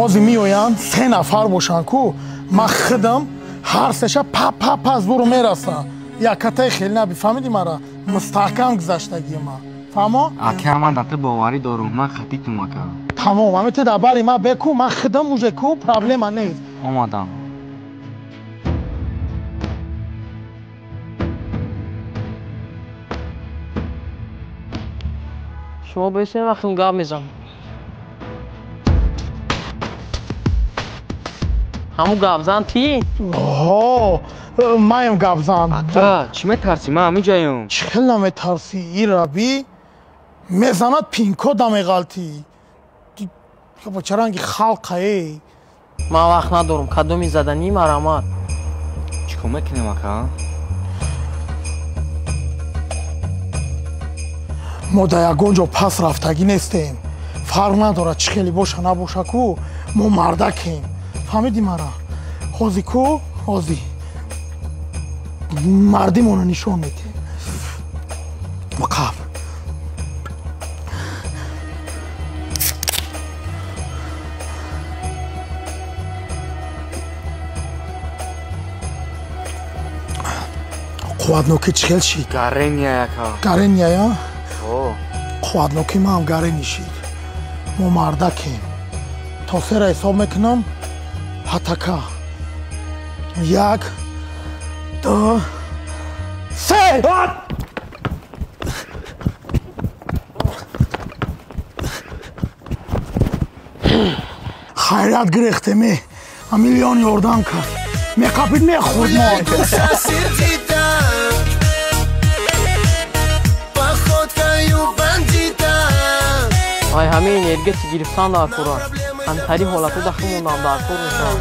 Ҳозир меоянд, се нафар бошанд ку, ман худам ҳар сеша па па па зуру мерасам. Якатаи хеле наби, фаҳмидӣ мара? Мустаҳкам гузаштагии ман. Фаҳмо? Ака, ман дар ту боварӣ дорум, ман хатитум ака. Тамом, ҳамин ту дар бари ман беку, ман худам уже ку, проблема нест. Омадам. Шумо бесен вақтон гап мезанам. Ҳамун гапзан ти? Ҳо, маем гапзан. Ака, чӣ метарсӣ? Ман ҳамин ҷоям. Чӣ хел наметарсӣ? И раби мезанад пинко дамеғалтӣ. Ба ча ранги халқае? Ман вақт надорам, кадоми заданӣ марамат. Чӣ кор мекунем, ака? Мо дар ягон ҷо пас рафтагӣ нестем. Фарқ надорад чӣ хеле боша набоша ку, мо мардакем. Фаҳмидӣ мара? Ҳозир ку, ҳозир мардимонро нишон медиҳем. Қаб. Қувватнокӣ чӣ хел шид? Гарения, ака. Гарения, қувватнокӣ маам гарени шид. Мо мардакем. То сера ҳисоб мекунам, ҳатака. 1, 2, 3. Хайрат гирехтеме, миллион ёрдам кард. Меқапид мехӯрд мо. Ай, ҳамин энергетик гирифтан дар кора. Ҳамтари ҳолатҳо дахл мондам дар кор мешавам.